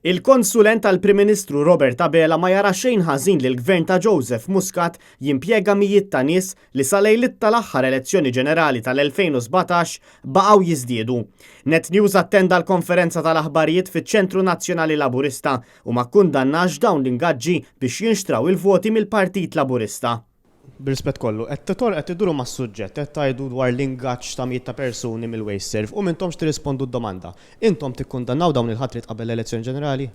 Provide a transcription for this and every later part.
Il-konsulent tal-Prim Ministru Robert Abela ma jara xejn ħażin li l-Gvern ta' Joseph Muscat jimpjega mijiet ta' nies li sa lejliet tal-aħħar elezzjoni ġenerali tal-2017 baqgħu jiżdiedu. Net News attenda l-konferenza tal-aħbarijiet fiċ-Ċentru Nazzjonali Laburista u ma kkundannax dawn l-ingaġġi biex jinxtraw il-voti mill-Partit Laburista. Bir-rispett kollu, qed titor qed iduru mas-suġġett, qed tgħidu dwar l-ingaġġ ta' mijiet ta' persuni mill-WasteServ u m'intomx tirrispondu d-domanda. Intom tikkundannaw dawn il-ħatriet qabel l-elezzjoni ġenerali?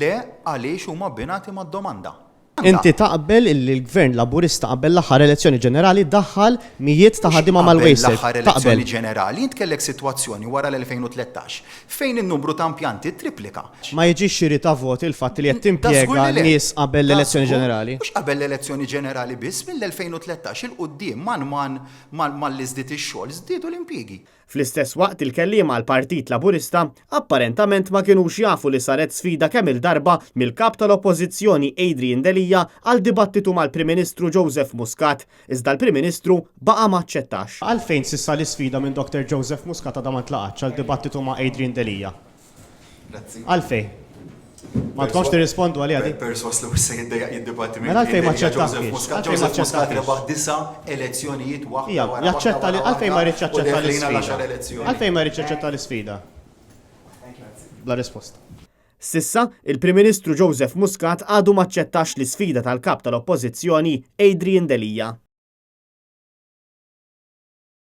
Le għaliex huma abbinati mad-domanda. Inti taqbel illi l-Gvern Laburista qabel l-aħħar elezzjoni ġenerali daħħal mijiet ta' ħaddiema mal-WasteServ? Mhux qabel l-aħħar Taqbel? elezzjoni ġenerali, int kellek sitwazzjoni wara l-2013 fejn in-numru ta' impjanti ttriplika. Ma jiġix xiri ta' voti l-fatt li qed timpjega nies qabel l-elezzjoni ġenerali? Mhux qabel l-elezzjoni ġenerali biss, mill-2013 'il quddiem man man malli żdied ix-xogħol, żdiedu l-impjiegi. Fl-istess waqt il-kelliema għall-Partit Laburista apparentament ma kinux jafu li saret sfida kemm-il darba mill-Kap tal-Oppożizzjoni Adrian Delia għal dibattitu mal-Prim Ministru Joseph Muscat, iżda l-Prim Ministru baqa' ma aċċettax. Għalfejn s'issa l-isfida minn Doctor Joseph Muscat għadha ma ntlaqgħetx għal dibattitu ma' Adrian Delia? Grazzi. Għalfejn? Ma tkomx tirrispondu għaliha din? Perswas li mhux se jiddejjaq jiddibatti Mela għalfejn ma aċċettahiex? Għalfejn ma Joseph Muscat aċċettahiex? rebaħ disa' elezzjonijiet waħda Ija, wara waħda jaċċetta li wara għalfejn ma waħda jridx u jaċċetta deħlin għal l-isfida? għaxar elezzjoni. Għalfejn ma jridx jaċċetta l-isfida? Bla risposta. S'issa, il-Prim Ministru Joseph Muscat għadu m'aċċettax l-isfida tal-Kap tal-Oppożizzjoni Adrian Delia.